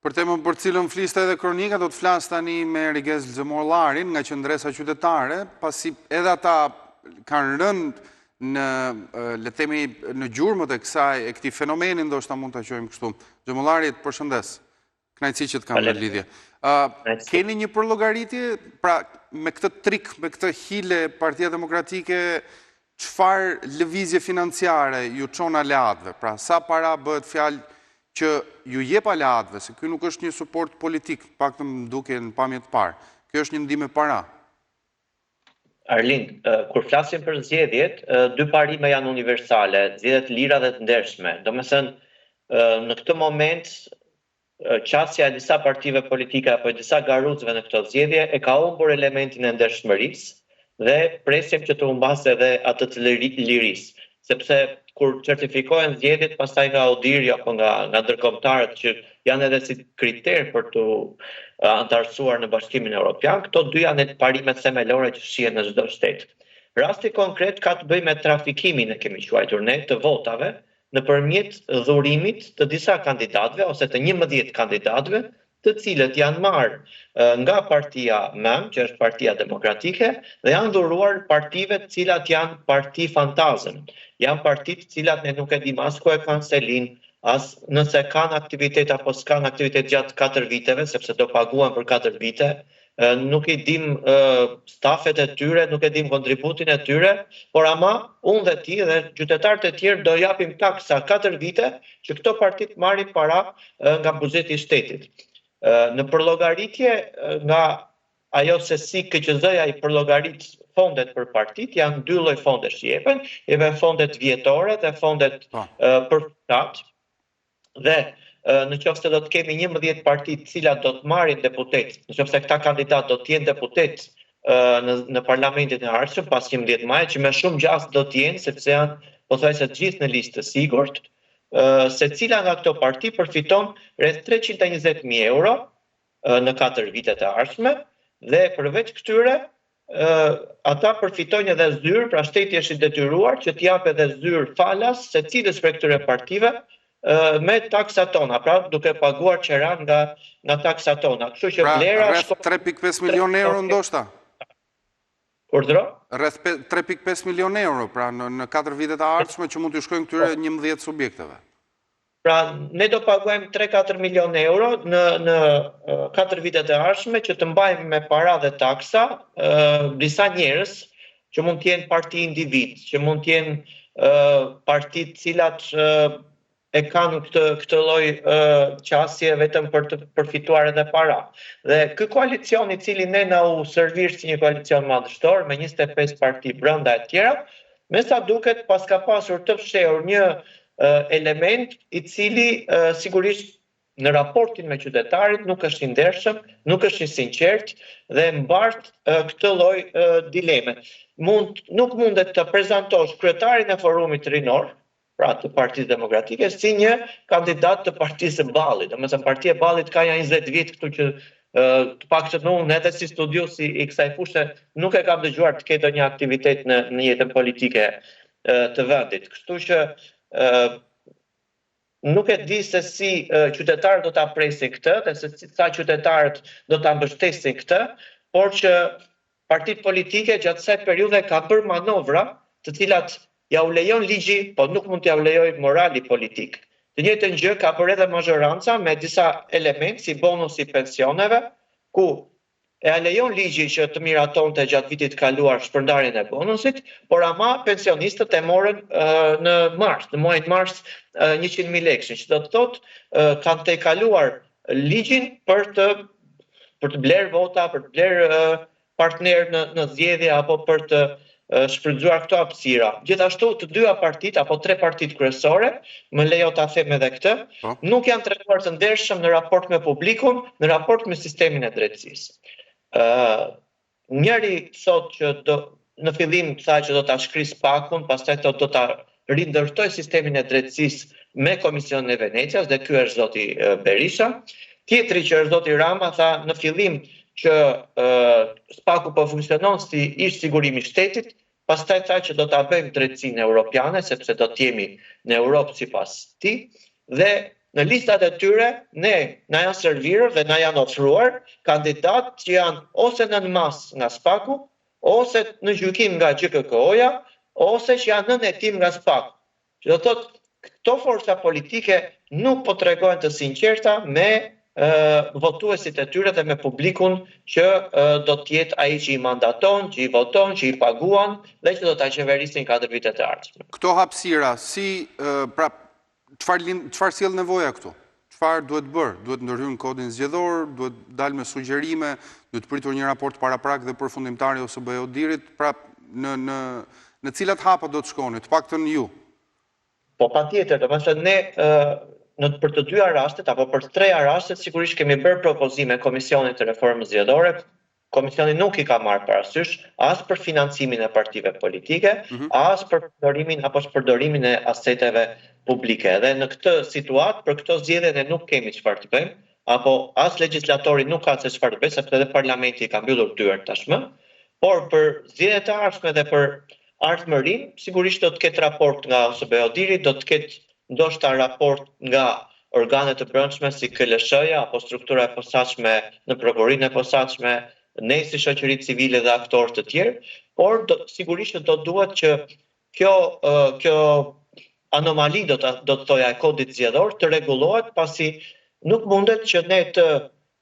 Për temën për të cilën fliste edhe Kronika, do të flas tani me Rigels Xhemollarin nga Qëndresa Qytetare, pasi edhe ata kanë rënë në, le të themi, në gjurmët e kësaj, e këtij fenomeni, ndoshta mund ta quajmë kështu. Xhemollari, të përshëndes. Kënaqësi që të kam në lidhje. Keni një përllogaritje, pra me këtë trik, me këtë hile Partia Demokratike çfarë lëvizje financiare ju çon aleatëve? Pra sa para bëhet fjalë që ju jep aleatëve, se ky nuk është një suport politik, të paktën më duket në pamje të parë. Kjo është një ndihmë me para. Arlind, kur flasim për zgjedhjet, dy parime janë universale, zgjedhje të lira dhe të ndershme. Domethënë, në këtë moment qasja e disa partive politike apo e disa garuesve në këto zgjedhje e ka humbur elementin e ndershmërisë dhe presim që të humbasë edhe atë të lirisë, sepse kur certifikohen zgjedhjet pastaj nga ODIHR-i apo nga nga ndërkombëtarët që janë edhe si kriter për t'u anëtarësuar në Bashkimin Evropian, këto dy janë parimet themelore që shihen në çdo shtet. Rasti konkret ka të bëjë me trafikimin e kemi quajtur ne të votave nëpërmjet dhurimit të disa kandidatëve ose të 11 kandidatëve, të cilët janë marrë nga partia mëmë, që është Partia Demokratike, dhe janë dhuruar partive të cilat janë parti fantazëm. Janë parti të cilat ne nuk e dimë as ku e kanë selinë, as nëse kanë aktivitet apo s'kanë aktivitet gjatë 4 viteve, sepse do paguhen për 4 vite, nuk i dim stafet e tyre, nuk e dim kontributin e tyre, por ama unë dhe ti dhe qytetarët e tjerë do japim taksa 4 vite që këto parti të marrin para nga buxheti i shtetit. Në përllogaritje nga ajo se si KQZ-ja i përllogarit fondet për partitë, janë dy lloj fondesh që jepen, jepen fondet vjetore dhe fondet po. për fushatë. Dhe në qoftë se do të kemi 11 parti të cilat do të marrin deputet, në qoftë se këta kandidatë do të jenë deputet në në parlamentin e ardhshëm pas 11 majit, që me shumë gjasë do të jenë sepse janë pothuajse të gjithë në listë të sigurt, secila nga këto parti përfiton rreth 320.000 euro në 4 vitet e ardhshme dhe përveç këtyre ata përfitojnë edhe zyrë, pra shteti është i detyruar që t'i japë edhe zyrë falas secilës prej këtyre partive me taksat tona, pra duke paguar qeranë nga nga taksat tona. Kështu që pra, vlera rreth 3.5 milion euro ndoshta. Urdhëro? Rreth 3.5 milion euro, pra në në 4 vitet e ardhshme që mund t'ju shkojnë këtyre 11 subjekteve. Pra, ne do paguajmë 3-4 milion euro në në 4 vitet e ardhshme që të mbajmë me para dhe taksa disa njerëz që mund të jenë parti individ, që mund të jenë parti të cilat e kanë këtë këtë lloj qasje vetëm për të përfituar edhe para. Dhe ky koalicion i cili ne na u servir si një koalicion madhështor me 25 parti brenda e tjera, Me sa duket paska pasur të fshehur një element i cili sigurisht në raportin me qytetarin nuk është i ndershëm, nuk është i sinqertë dhe mbart këtë lloj dileme. Mund nuk mundet të prezantosh kryetarin e forumit rinor, pra të Partisë Demokratike, si një kandidat të Partisë së Ballit. Domethënë Partia e Ballit ka nja 20 vjet këtu që të paktën unë edhe si studiues i kësaj fushe nuk e kam dëgjuar të ketë ndonjë aktivitet në në jetën politike të vendit. Kështu që nuk e di se si qytetarët do ta presin këtë dhe se si sa qytetarët do ta mbështesin këtë, por që partitë politike gjatë kësaj periudhe kanë bërë manovra të cilat ja u lejon ligji, po nuk mund t'ja u lejojë morali politik. Të njëjtën gjë ka bërë edhe mazhoranca me disa elementë si bonusi i pensioneve, ku e ja lejon ligji që të miratonte gjatë vitit të kaluar shpërndarjen e bonusit, por ama pensionistët e morën në mars, në muajin mars 100.000 lekëshin, që do të thotë kanë tejkaluar ligjin për të për të blerë vota, për të blerë partnerë në në zgjedhje apo për të shfrytëzuar këto hapësira. Gjithashtu të dyja partitë apo tre partitë kryesore, më lejo ta them edhe këtë, po. nuk janë treguar të ndershëm në raport me publikun, në raport me sistemin e drejtësisë. Ë njëri thotë që do në fillim tha që do ta shkrijë SPAK-un, pastaj thotë do ta rindërtojë sistemin e drejtësisë me Komisionin e Venecias dhe ky është zoti Berisha. Tjetri që është zoti Rama tha në fillim që SPAK-u po funksionon si ish sigurimi i shtetit, pastaj tha që do ta bëjmë drejtësinë europiane sepse do të jemi në Europë sipas tij dhe Në listat e tyre ne na janë servirur dhe na janë ofruar kandidatë që janë ose nën masë nga SPAK-u, ose në gjykim nga GJKKO-ja, ose që janë nën hetim nga SPAK-u. Që do të thotë, këto forca politike nuk po tregohen të sinqerta me votuesit e tyre dhe me publikun që do të jetë ai që i mandaton, që i voton, që i paguan dhe që do ta qeverisin 4 vitet e ardhshme. Këto hapësira, si, pra, çfarë çfarë sjell nevoja këtu? Çfarë duhet bërë? Duhet ndërhyrë në kodin zgjedhor, duhet dalë me sugjerime, duhet pritur një raport paraprak dhe përfundimtar i OSBE-ODIHR-it, pra në në në cilat hapa do të shkoni, të paktën ju? Po patjetër, domethënë ne në për të dyja rastet apo për të treja rastet sigurisht kemi bërë propozime Komisionit të Reformës Zgjedhore, Komisioni nuk i ka marrë parasysh as për financimin e partive politike, mm -hmm. as për përdorimin apo shpërdorimin e aseteve publike. Dhe në këtë situatë, për këto zgjedhje ne nuk kemi çfarë të bëjmë, apo as legjislatori nuk ka se çfarë të bëjë, sepse edhe parlamenti i ka mbyllur dyert tashmë. Por për zgjedhjet e ardhshme dhe për ardhmërinë, sigurisht do të ketë raport nga OSBE-ODIHR-i, do të ketë ndoshta raport nga organe të brendshme si KLSH-ja apo struktura e posaçme në Prokurorinë e Posaçme, ne si shoqëri civile dhe aktorë të tjerë, por do, sigurisht që do duhet që kjo kjo anomali do të do të thoja e kodit zgjedhor të rregullohet pasi nuk mundet që ne të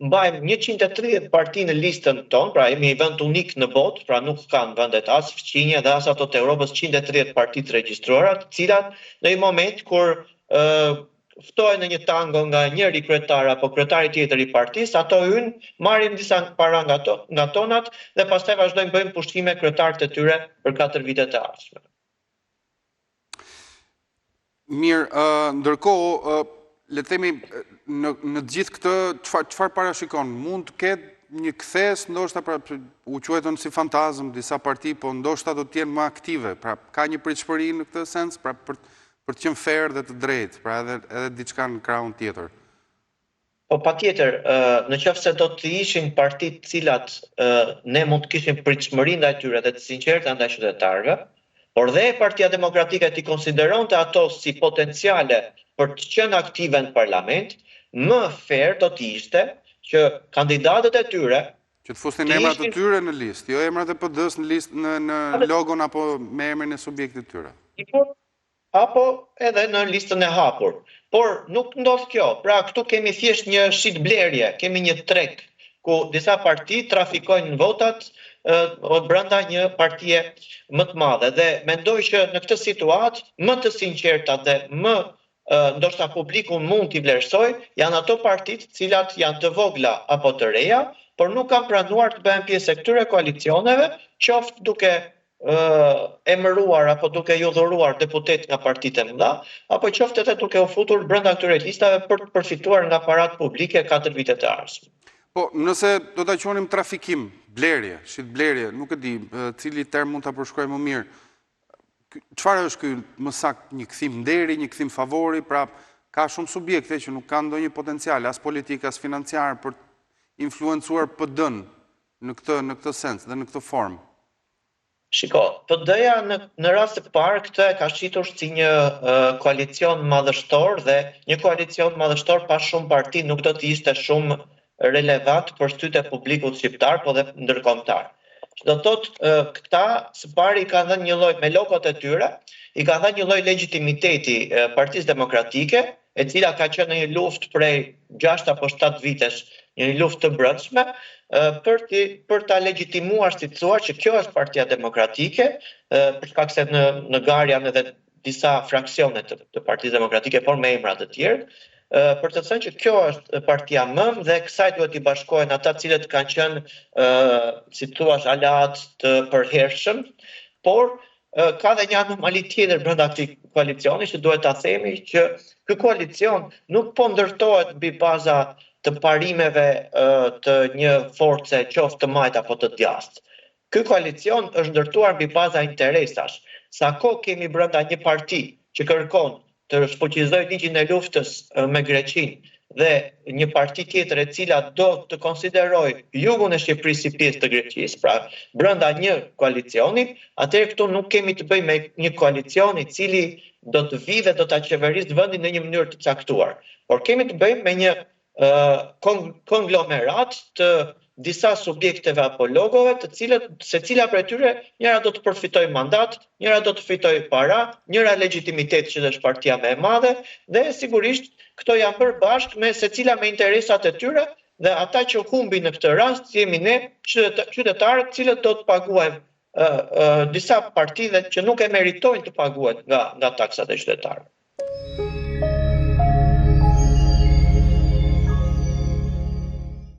mbajmë 130 parti në listën tonë, pra jemi një vend unik në botë, pra nuk kanë vendet as fqinje dhe as ato të Europës 130 parti të regjistruara, të cilat në një moment kur ë ftohen në një tango nga njëri kryetar apo kryetari tjetër i partisë, ato hyjnë, marrin disa para nga to, nga tonat dhe pastaj vazhdojnë bëjnë pushime kryetarët e tyre për 4 vitet e ardhshme. Mirë, ndërkohë, le të themi në në të gjithë këtë çfarë çfarë parashikon? Mund të ketë një kthesë, ndoshta pra u quajtën si fantazmë disa parti, po ndoshta do të jenë më aktive. Pra ka një pritshmëri në këtë sens, pra për për të qenë fair dhe të drejtë, pra edhe edhe diçka në krahun tjetër. Po patjetër, në qoftë se do të ishin partitë të cilat ne mund të kishim pritshmëri ndaj tyre dhe të sinqerta ndaj qytetarëve, por dhe Partia Demokratike t'i konsideronte ato si potenciale për të qenë aktive në parlament, më fair do të ishte që kandidatët e tyre Që të fusnin emrat e tyre në listë, jo emrat e PD-së në listë në në logon apo me emrin e subjektit të tyre. Apo edhe në listën e hapur. Por nuk ndodh kjo. Pra këtu kemi thjesht një shitblerje, kemi një treg ku disa parti trafikojnë votat brenda një partie më të madhe dhe mendoj që në këtë situatë më të sinqerta dhe më ndoshta publiku mund t'i vlerësojë janë ato parti të cilat janë të vogla apo të reja, por nuk kanë pranuar të bëhen pjesë e këtyre koalicioneve, qoftë duke emëruar apo duke ju dhuruar deputetë nga partitë e mëdha, apo qoftë edhe duke u futur brenda këtyre listave për të përfituar nga paratë publike 4 vitet e ardhshme. Po, nëse do ta quanim trafikim, blerje, shitblerje, nuk e di, cili term mund ta përshkruajë më mirë. Çfarë është ky më saktë një kthim nderi, një kthim favori, pra ka shumë subjekte që nuk kanë ndonjë potencial as politik, as financiar për të influencuar PD-në në këtë në këtë sens dhe në këtë formë. Shiko, PD-ja në në rast të parë këtë e ka shitur si një uh, koalicion madhështor dhe një koalicion madhështor pa shumë parti nuk do të ishte shumë relevant për sytë e publikut shqiptar, po dhe ndërkombëtar. Që do të thotë uh, këta së pari i kanë dhënë një lloj me logot e tyre, i kanë dhënë një lloj legjitimiteti uh, Partisë Demokratike, e cila ka qenë në një luftë prej 6 apo 7 vitesh, një luftë të brendshme, për të për ta legjitimuar si të thua që kjo është Partia Demokratike, për shkak se në në garë janë edhe disa fraksione të, të Partisë Demokratike, por me emra të tjerë, për të thënë që kjo është partia mëmë dhe kësaj duhet t'i bashkohen ata të cilët kanë qenë, si të thuash, aleatë të përhershëm, por Ka dhe një anomali tjetër brenda këtij koalicioni që duhet ta themi që ky koalicion nuk po ndërtohet mbi baza të parimeve të një force qoftë të majtë apo të djathtë. Ky koalicion është ndërtuar mbi baza interesash. Sa kohë kemi brenda një parti që kërkon të shfuqizojë ligjin e luftës me Greqinë dhe një parti tjetër e cila do të konsiderojë jugun e Shqipërisë si pjesë të Greqisë, pra brenda një koalicioni, atëherë këtu nuk kemi të bëjmë me një koalicion i cili do të vijë dhe do ta qeverisë vendin në një mënyrë të caktuar. Por kemi të bëjmë me një konglomerat të disa subjekteve apo logove, të cilët secila prej tyre njëra do të përfitojë mandat, njëra do të fitojë para, njëra legjitimitet që është partia më e madhe dhe sigurisht këto janë bërë bashkë me secila me interesat e tyre dhe ata që humbin në këtë rast jemi ne qytetarët, të cilët do të paguajmë disa parti dhe që nuk e meritojnë të paguhet nga nga taksat e qytetarëve.